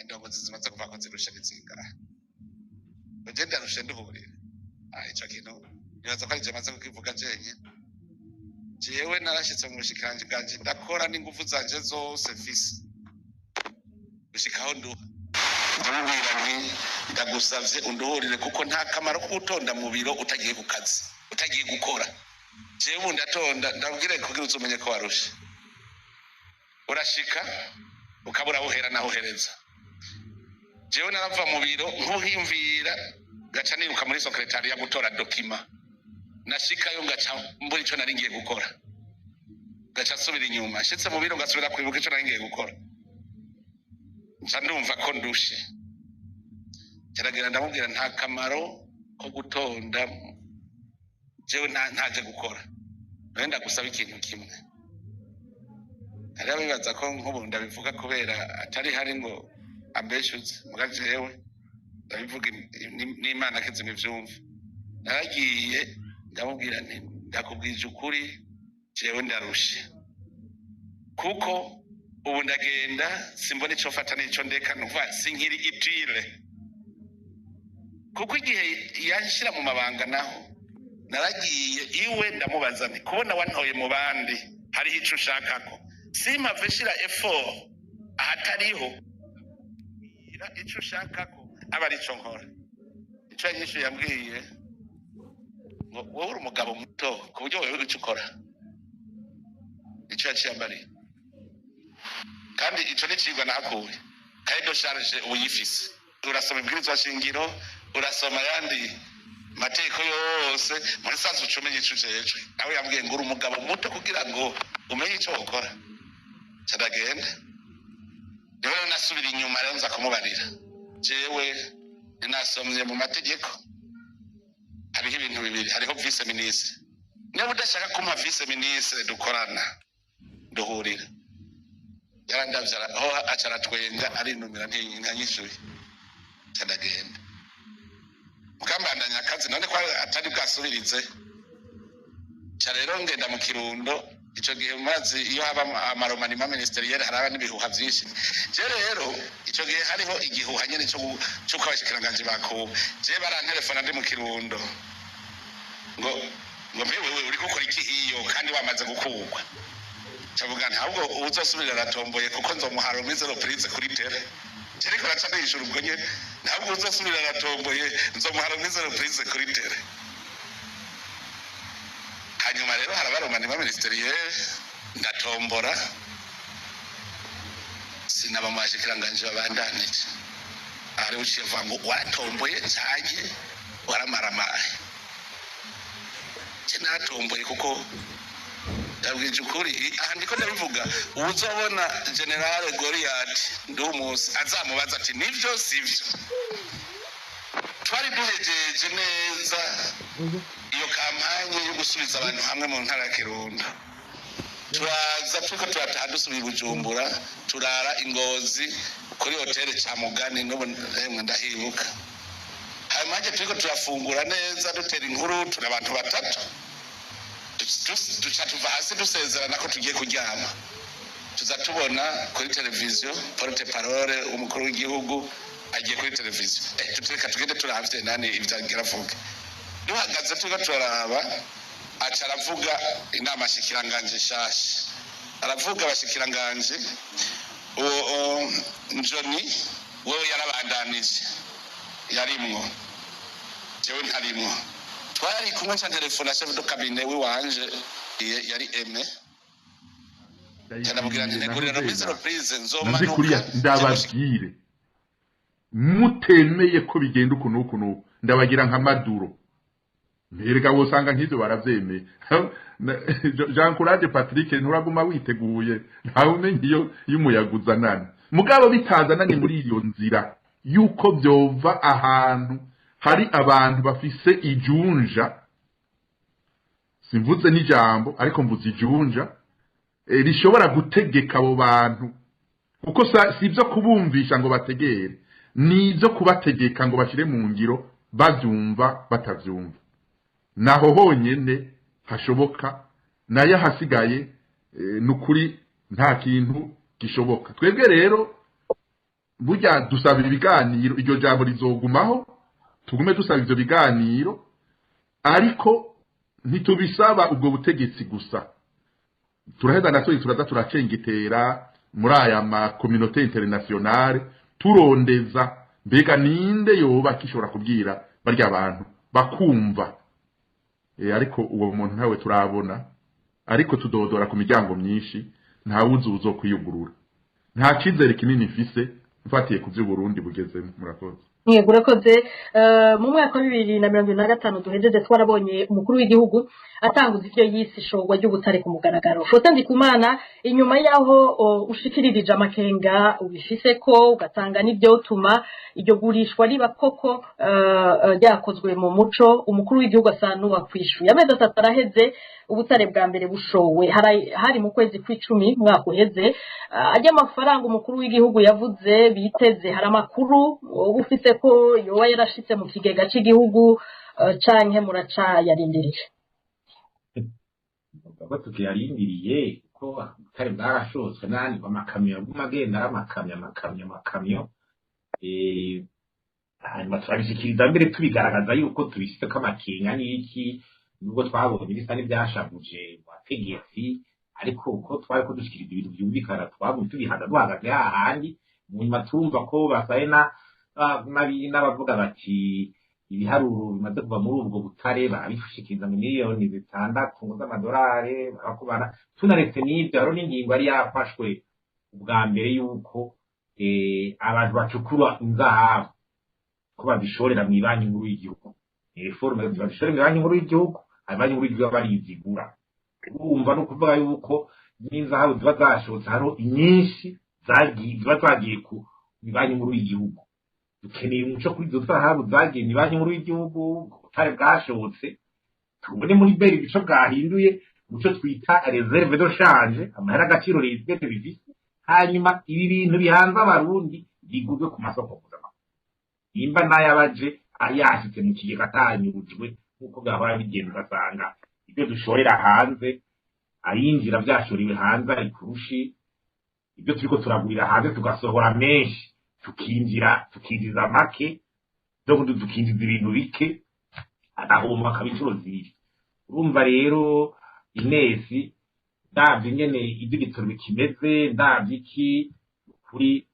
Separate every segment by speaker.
Speaker 1: Indongozi zimaze kuva ko zirusha ni zingahe? Uje ndarushe nduhurira. Ah, ico kintu nibaza ko ari je maze kukivuga jenyine. Jewe narashitse mu bushikiranganji bwanje, ndakora n'ingufu zanje zose mfise gushikaho nduha. Ndamubwira nti: "Ndagusavye unduhurire, kuko nta kamaro ko gutonda mu biro utagiye ku kazi, utagiye gukora." Jewe ubu ndatonda, ndabwire kugira uzumenye ko warushe. Urashika ukabura aho uhera naho uhereza. Jewe narava mu biro nkuhimvira, gaca niruka muri secrétariat gutora document. Nashikayo ngaca mbura ico nari ngiye gukora, gaca nsubira inyuma. Nshitse mu biro ngasubira kwibuka ico nari ngiye gukora, nca ndumva ko ndushe. Kiragera ndamubwira: "Nta kamaro ko gutonda jewe ntaje gukora. None ndagusaba ikintu kimwe." Hariho abibaza ko nk'ubu ndabivuga kubera atari hari ngo ambeshuze, muga jewe ndabivuga n'Imana kizima ivyumva. Naragiye ndamubwira nti: "Ndakubwije ukuri, jewe ndarushe, kuko ubu ndagenda simbona ico mfata n'ico ndeka, nukuvuga sinkiri utile." Kuko igihe yanshira mu mabanga naho naragiye iwe ndamubaza nti: "Kubona wantoye mu bandi, hariho ico ushakako? Simpave nshira effort ahatariho, ico ushakako aba arico nkora." Ico yanyishuye, yambwiye ngo: "Wowe uri umugabo muto ku buryo wewe ico ukora." Ico yaciye ambariye, kandi ico ni icigwa nahakuye. Cahier de charge ubu yifise, urasoma ibwirizwa shingiro, urasoma ayandi mategeko yose, muri sanzwe uca umenya ico ujejwe. Nawe yambwiye ngo: "Uri umugabo muto kugira ngo umenye ico wokora." Ca ndagenda rero, nasubira inyuma rero nza kumubarira: "Jewe ninasomye mu mategeko, hariho ibintu bibiri, hariho vice ministre. Niba udashaka kumpa vice ministre dukorana, duhurira." Yarandavye aho aca aratwenga, arinumira, ntanyishuye. Ca ndagenda mukambandanya akazi. None ko atari bwasubirize, ca rero ngenda mu Kirundo. Ico gihe murazi iyo haba amaremaniements ministériels haraba n'ibihuha vyinshi. Je rero ico gihe hariho igihuha nyene c'uko abashikiranganji bakuwe. Je barantelefona ndi mu Kirundo ngo: "Mbe wewe uriko ukora iki hiyo kandi wamaze gukurwa?" Cavuga ntabwo uzosubira aratomboye, kuko nzomuha remise reprise kuri terrain. Ariko araca nijoro ubwo nyene: "Ntabwo uzosubira aratomboye, nzomuha remise reprise kuri terrain." Hanyuma rero haraba remaniement ministériel, ndatombora, sinaba mu bashikiranganji babandanije. Ahari uciye avuga ngo waratomboye canke waramaramaye. Je naratomboye, kuko ndabwije ukuri, aha ndiko ndabivuga, uzobona général Goliath Ndumusi azamubaza ati: "Nivyo sivyo?" Twari duhejeje neza iyo campagne yo gusubiza abantu hamwe mu ntara ya Kirundo. Turaza, turiko turataha dusubiye i Bujumbura, turara i Ngozi kuri hôtel Camugani. N'ubu emwe ndahibuka. Hanyuma hajya turiko turafungura neza, dutera inkuru, turi abantu batatu. Duca tuva hasi, dusezerana ko tugiye kuryama. Tuza tubona kuri televiziyo porte parole umukuru w'igihugu agiye kuri televiziyo. Tutureka tugende turavye nani ivyo agira avuge. Duhagaze turiko turaraba, aca aravuga inama shikiranganje nshasha, aravuga abashikiranganje. Uwo Njoni wewe yarabandanije, yarimwo, jewe ntarimwo. Twari kumwe, nca telefone chef de cabinet wiwanje, yari Aime, ndamubwira nti: "Ntegurira remise reprise, nzomanuka."
Speaker 2: Kuriya ndababwire, mutemeye ko bigenda uku n'uku n'uku, ndabagira nka Maduro. Nterega wosanga nk'ivyo baravyemeye. Jean Courage Patrick, nturaguma witeguye, ntawe umenya iyo umuyaga uzanana. Mugabo bitazananye muri iyo nzira yuko byova ahantu hari abantu bafise ijunja, simvuze n'ijambo ariko mvuze ijunja, rishobora gutegeka abo bantu, kuko si ibyo kubumvisha ngo bategere, ni ibyo kubategeka ngo bashyire mu ngiro, babyumva batabyumva. Naho honyine hashoboka, nayo ahasigaye ni ukuri nta kintu gishoboka. Twebwe rero Burya dusaba ibiganiro, iryo jambo rizogumaho, tugume dusaba ivyo biganiro, ariko ntitubisaba ubwo butegetsi gusa. Turaheza natwe turaza turacengetera muri aya ma communauté internationale, turondeza mbega ninde yoba kishobora kubwira barya bantu bakumva. Ariko uwo muntu ntawe turabona, ariko tudodora ku miryango myinshi, ntawuzi uzokwiyugurura. Nta cizere kinini mfise mfatiye ku vy'Uburundi bugezemo. Murakoze.
Speaker 3: Yego, urakoze. Mu mwaka wa 2025 duhejeje, twarabonye umukuru w'igihugu atanguza ivyo yise ishorwa ry'ubutare ku mugaragaro. Faustin Ndikumana, inyuma y'aho ushikiririje amakenga ubifise ko ugatanga n'ivyotuma iryo gurishwa riba koko ryakozwe mu muco, umukuru w'igihugu asa n'uwakwishuye. Amezi 3 araheze ubutare bwa mbere bushowe, hari mu kwezi kw'icumi mwaka uheze. Ajya amafaranga umukuru w'igihugu yavuze biteze, hari amakuru uba ufise ko yoba yarashitse mu kigega c'igihugu, canke muracayarindiriye?
Speaker 4: Ko tukiyarindiriye, ko ubutare bwarashotswe n'ahandi, amakamyo yaguma agenda ari amakamyo, amakamyo, amakamyo. Hanyuma turabishikiriza mbere, tubigaragaza yuko tubifiseko amakenga n'iki, nubwo twabonye bisa n'ivyashavuje mu bategetsi, ariko uko twari ko dushikiriza ibintu vyumvikana, twagumye tubihaga duhagaze hahandi. Mu nyuma turumva ko basaye n'abavuga bati ibiharuro bimaze kuva muri ubwo butare barabishikiriza mu miliyoni 6 z'amadolari barakubana. Tunaretse n'ibyo, hariho n'ingingo yari yafashwe ubwa mbere yuko abantu bacukura inzahabu ko babishorera mu Banki Nkuru y'igihugu. Ni réforme, babishorera mu Banki Nkuru y'igihugu, Banki Nkuru y'igihugu barizigura. Urumva no kuvuga yuko n'inzahabu ziba zashotse, hariho inyinshi ziba zagiye ku Banki Nkuru y'igihugu. Dukeneye umuco kuri izo zahabu zagiye mu Banki Nkuru y'igihugu, ubutare bwashotse, tubone muri BRB ico bwahinduye muco twita réserve de change, amahera agaciro leta bifise. Hanyuma ibi bintu bihanze Abarundi bigurwe ku masoko mpuzamahanga, nimba n'ayabaje yashitse mu kigega atanyujwe nk'uko byahora bigenda, ugasanga ibyo dushorera hanze ayinjira vyashoriwe hanze ari kurushi, ibyo turiko turagurira hanze tugasohora menshi, tukinjira tukinjiza make, donc tukinjiza ibintu bike, agahomba akaba inshuro zibiri. Urumva rero Inesi, ndavye ingene ivy'igitoro bikimeze, ndavye iki kuri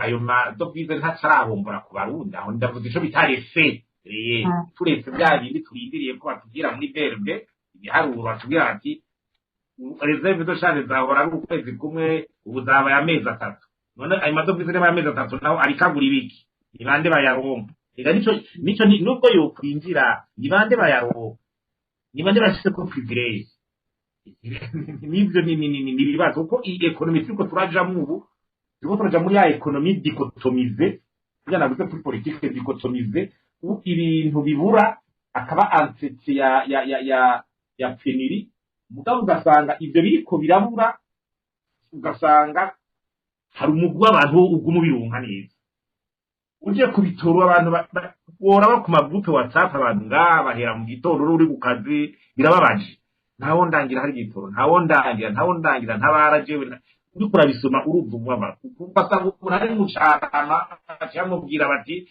Speaker 4: ayo madovize ntacarahombora ku Barundi. Aho ndavuze ico bita l'effet réel, turetse bya bindi turindiriye ko batubwira muri BRB ibiharuro, batubwira bati réserve de change zahora ari ukwezi kumwe, ubu zabaye amezi 3. None ayo madovize niba amezi 3 naho ariko agura ibiki? Ni bande bayaronka? Ega nico nubwo yokwinjira, ni bande bayaronka? Ni bande bashyize ko privilège? Nivyo ni ibibazo, kuko iyi économie turiko turajamwo ubu, turiko turaja muri ya économie dichotomisée, kugira navuze kuri politique dichotomisée, ubu ibintu bibura akaba entretien ya pénurie. Mugabo ugasanga ivyo biriko birabura, ugasanga hari umugwi w'abantu uguma ubironka neza. Uje kubitora abantu woraba ku ma groupes WhatsApp, abantu ngaha bahera mu gitondo uri ku kazi, birababaje. Ntawo ndangira hari igitoro, ntawo ndangira, ntawo ndangira, ntabara jewe. Uriko urabisoma urumva umubabaro, ugasanga umuntu ari mu Carama acamubwira bati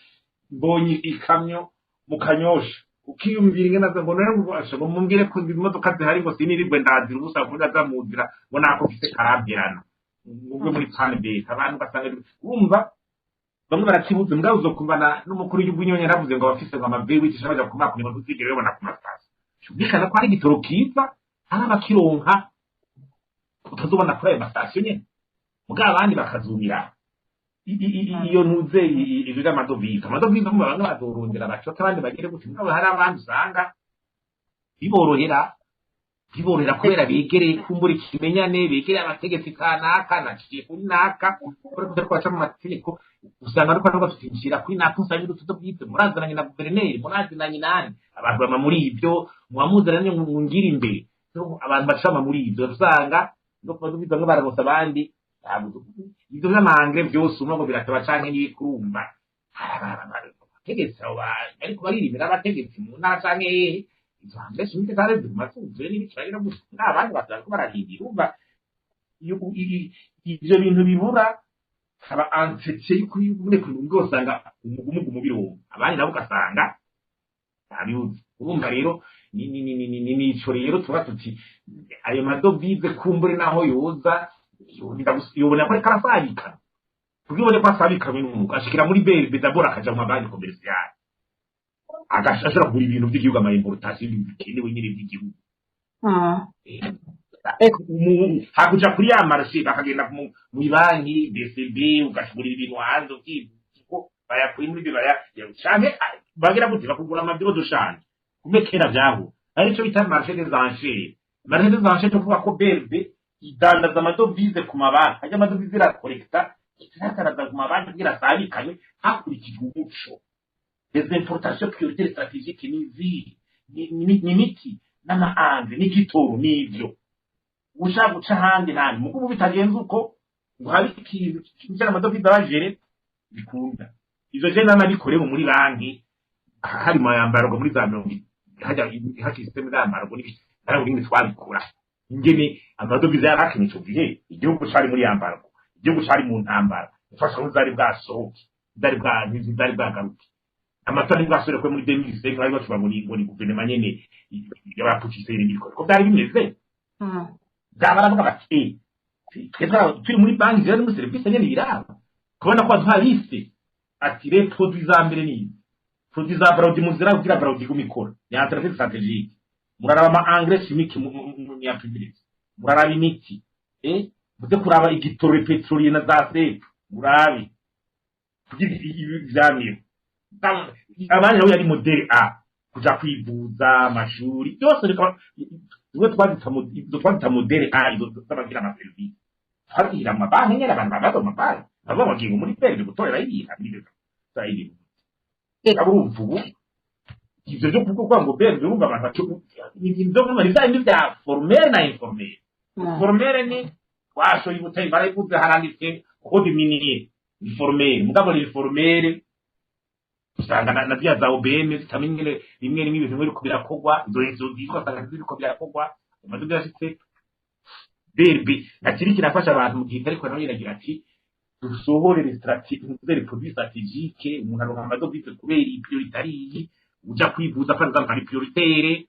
Speaker 4: mbonye ikamyo mu Kanyosha, ukiyumvira ingene aza ngo none ngo mumbwire ko imodoka zihari, ngo sinirirwe ndazira ubusa, kuko ndaza mu nzira ngo nako mfise karamperana ubwo muri plan B. Abantu ugasanga urumva bamwe barakibuze. Mbwa uzokumva n'umukuru w'igihugu nyene yaravuze ngo abafise ngo amavi wicisha baja ku makuru, ngo ntuzigere babona ku masitasiyo. Cyumvikana ko hari igitoro kiza, hari abakironka utazobona kuri ayo masitasiyo nyene, mugabo abandi bakazumira. Iyo ntuze ivyo vy'amadovize, amadovize bamwe bazorondera bacoke, abandi bagere gutyo. Mugabo hari abandi usanga biborohera kubera begereye kumbura ikimenyane, begereye abategetsi kanaka, naciye kuri naka, kubera ko baca mu mategeko, usanga ariko nubwo tutinjira kuri naka, usanga utudovize murazananye na guverineri, murazananye nani, abantu bama muri ibyo, muba muzananye ngira imbere. Abantu bacama muri ibyo, usanga no ku madovize bamwe bararonsa, abandi ibyo vy'amangre vyose umwe ngo birataba canke n'ibikurumba. Abategetsi abo ariko baririmira abategetsi mu ntara canke hehe, izo engrais chimiques zari ziguma zuzuye n'ibicurane gusa, n'abandi batariko bararindira. Urumva ivyo bintu bibura, Haba entretien y'ukuri ubwo usanga umugumugu mu birungo, abandi nabo ugasanga ntabibuze. Urumva rero ni nico rero tuba tuti ayo madovize kumbure naho yoza yobona ko ariko arasabika, kugira ubone ko asabika n'umwuka ashikira muri BRB d'abord, akaja mu mabanki commercial, agashobora kugura ibintu by'igihugu, ama importation bikenewe nyine by'igihugu. Hakuja kuri ya marché, bakagenda mu banki BCB, ugashugurira ibintu hanze uko bayakuye muri bibaya canke bagira gute, bakugura ama bureaux de change. Kumbe kera vyaho arico bita marché des enchères. Marché des enchères, tuvuga ko BRB idandaza amadovize ku mabanki, ajya amadovize irakorekta, iradandaza ku mabanki kugira asabikanywe hakurikijwe umuco. Les importations prioritaires stratégiques ni izihe? Ni imiti n'amahanze n'igitoro n'ivyo ushaka guca ahandi nandi mugo bitagenze uko ngo habe ikintu kinjira amadovize abajere bikunda. Ivyo je nanabikoreye muri banki, hari mu yambargo muri za mirongo hajya haki système d'embargo n'ibiki, naraburi twabikora ingene amadovize yarakenye ico gihe. Igihugu cari muri embargo, igihugu cari mu ntambara, imfashanyo zari bwasohoke, zari bwa ntizari bwagaruke, amatora ntibwasubire ko muri 2005 bari bacuba ngo ni guverinoma nyene y'abaputiste n'ibindi, ko byari bimeze. Baravuga bati turi muri banki zera muri serivisi nyene biraba kubona ko baduha liste, ati les produits za mbere ni produits za Brarudi, muzira kugira Brarudi igume ikora, ni entreprise stratégique, muraraba ama engrais chimique ni public, muraraba imiti, muze kuraba igitoro pétrolier na za sepu, murabe kugira ivyamiro. Abandi nabo yari modèle A, kuja kwivuza, amashuri byose bikaba zimwe twazita modèle A. Izo z'abagira amaserivisi twabwira amabanki nyene, abantu babaza mu mabanki bavuga bagiye ngo muri BRB gutorera ibintu muri ibintu. Urumva ubu ivyo vyo kuvuga ngo BRB, urumva abantu baco ibintu vyo kuvuga ni vya bindi vya formel na informel. Formel ni twashoye ubutayi, barayivuze, haranditse code minier, ni formel. Mugabo ni informel, usanga na ziriya za OBM zitamenya ingene rimwe rimwe ibintu biriko birakorwa, izo zitwa usanga ziriko birakorwa amaduka yashitse. BRB ntakiri kirafasha abantu mu gihe, ariko nawe iragira ati dusohore les stratégies, les produits stratégiques, umuntu aronka amadovize kubera iyi priorité ari iyi, uja kwivuza par exemple ari prioritaire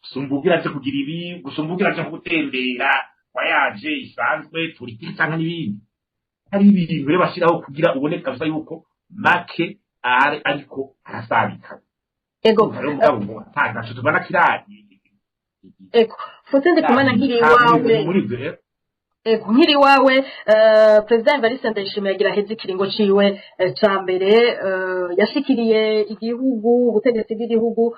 Speaker 4: gusumba ugira aje kugira ibi, gusumba ugira aje gutembera voyage isanzwe touristique canke n'ibindi. Hari ibintu rero bashiraho kugira ubone kabisa yuko make ari ariko arasabika. Rero mugabo ngo nta tubona kirari.
Speaker 3: Ego, Faustin Ndikumana, nkiri iwawe.
Speaker 4: Muri ivyo rero.
Speaker 3: Ego, nkiri iwawe, Perezida Evariste Ndayishimiye agira aheze ikiringo ciwe ca mbere. Yashikiriye igihugu, ubutegetsi bw'igihugu,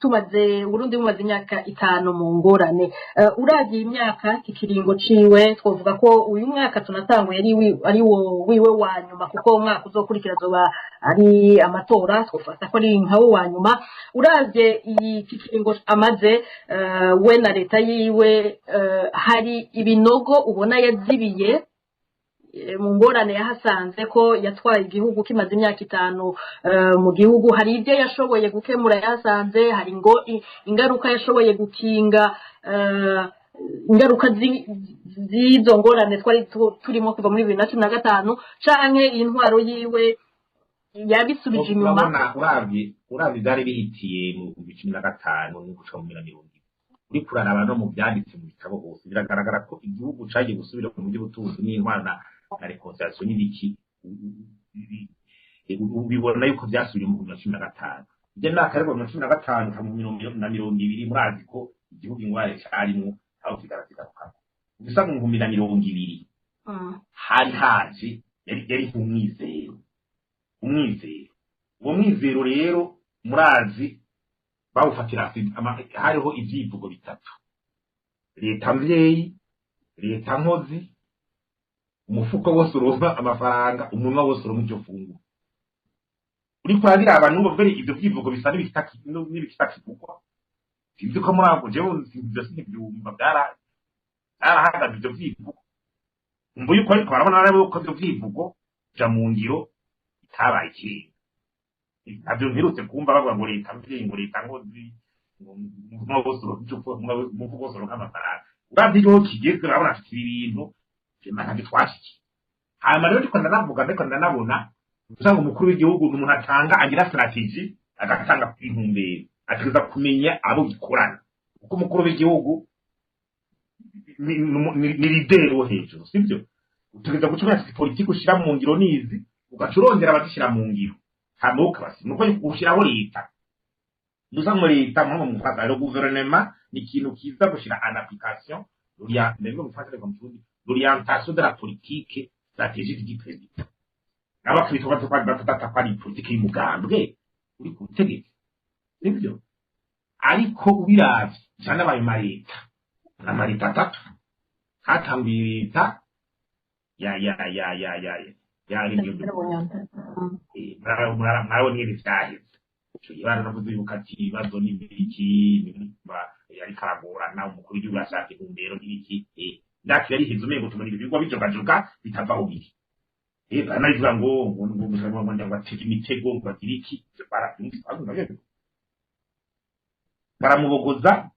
Speaker 3: tumaze Burundi bumaze imyaka 5 mu ngorane. Uragiye imyaka ikiringo ciwe, twovuga ko uyu mwaka tunatanguye ari wo wiwe wa nyuma, kuko umwaka uzokurikira azoba ari amatora, twofata ko ari nkawo wa nyuma. Uravye iki kiringo amaze, we na leta yiwe, hari ibinogo ubona yazibiye mu ngorane yahasanze, ko yatwaye igihugu kimaze imyaka 5 mu gihugu? Hari ibyo yashoboye gukemura yahasanze? Hari ngo ingaruka yashoboye gukinga, ingaruka z'izo ngorane twari turimo kuva muri 2015, canke iyi ntwaro yiwe yabisubije inyuma?
Speaker 4: Urabona, uravye vyari bihitiye mu 2015 ni guca mu 2020, uriko uraraba no mu vyanditse mu bitabo hose, biragaragara ko igihugu cagiye gusubira mu by'ubutunzi n'intwaro na réconciliation n'ibiki, ubibona yuko vyasubiye mu 2015. Ivyo myaka ariko 2015 mu 2020, murazi ko igihugu ingware carimwo aho kigaragaruka gusa mu 2020 hari haje yari nk'umwizero, umwizero. Uwo mwizero rero murazi bawufatira hariho ivyivugo bitatu: leta mvyeyi, leta nkozi, umufuko wose uronka amafaranga, umunwa wose uronka ivyo fungura. Uriko urabiraba n'ubu mbere ivyo vyivugo bisa n'ibikitakivugwa. Sinzi ko muri abo, jewe ivyo sinivyumva, byarahagaze ivyo vyivugo. Umva yuko ariko barabona rero ko ivyo vyivugo ja mu ngiro itabaye ikintu. Ntabyo mperutse kumva bavuga ngo leta mvyeyi, ngo leta nkozi, ngo umunwa wose uronka ivyo ufungura, umufuko wose uronka amafaranga. Uravye iyo kigeze, urabona ati ibi bintu vyema ntabyo twashikiye. Hanyuma rero ndiko ndanavuga, ndiko ndanabona usanga umukuru w'igihugu ni umuntu atanga, agira stratégie, agatanga intumbero, ategereza kumenya abo bikorana, kuko umukuru w'igihugu ni leader wo hejuru, sibyo? Utegereza guca ati politiki ushyira mu ngiro nizi, ugaca urondera abazishyira mu ngiro, hanyuma ukabasi nuko ushyiraho leta. Dusa ngo leta mu Bufaransa rero, gouvernement ni ikintu kiza gushyira en application mbega mu Bufaransa, reka mu Kirundi, l'orientation de la politique stratégique du président. Nabo bakabitwa batata ko ari politiki y'umugambwe uri ku butegetsi, sibyo? Ariko ubiravye cyane, abaye mareta, amareta atatu hatanguye leta ya mwarabona ingene vyaheze. Ico gihe baranavuze yuko ati ibibazo n'ibiki yariko aragorana, umukuru w'igihugu ashaka intumbero n'ibiki. Ndaki yariheze, umengo tubona ibintu bijogajoga bitava aho biri. Baranabivuga ngo atege imitego, ngo agire iki. Baramubogoza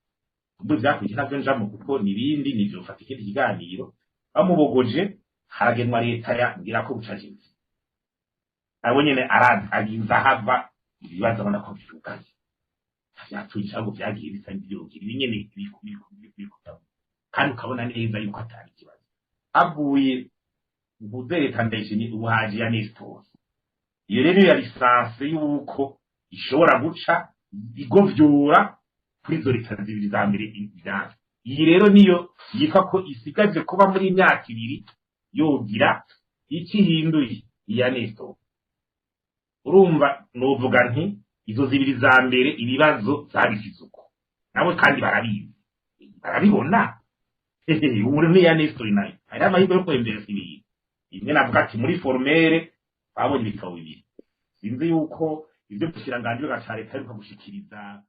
Speaker 4: ubwo vyakurikiye navyo njamo, kuko nibindi nivyo mfata ikindi kiganiro. Bamubogoje, haragenwa leta ya ngira ko bucajinze, abo nyene arazi aginza hava ibibazo, abona ko vyugaye vyatuye ahubwo vyagiye bisa n'ivyugira ibi nyene kandi ukabona neza yuko atari ikibazo. Havuye ubuze leta Ndayishimiye, ubu haje ya Nestor. Iyo rero ya licence yuko ishobora guca igovyura kuri izo leta zibiri za mbere vyanse. Iyi rero niyo yitwa ko isigaje kuba muri imyaka 2 yogira iki hinduye iya Nestor. Urumva novuga nti izo zibiri za mbere ibibazo zabisize uko, nabo kandi barabizi, barabibona. Ubu ni iya Nestor nayo hari amahirwe yo kwembereza ibintu imwe. Navuga ati muri formel babonye ibitabo bibiri, sinzi yuko ibyo bushikiranganji bwa leta iheruka gushikiriza.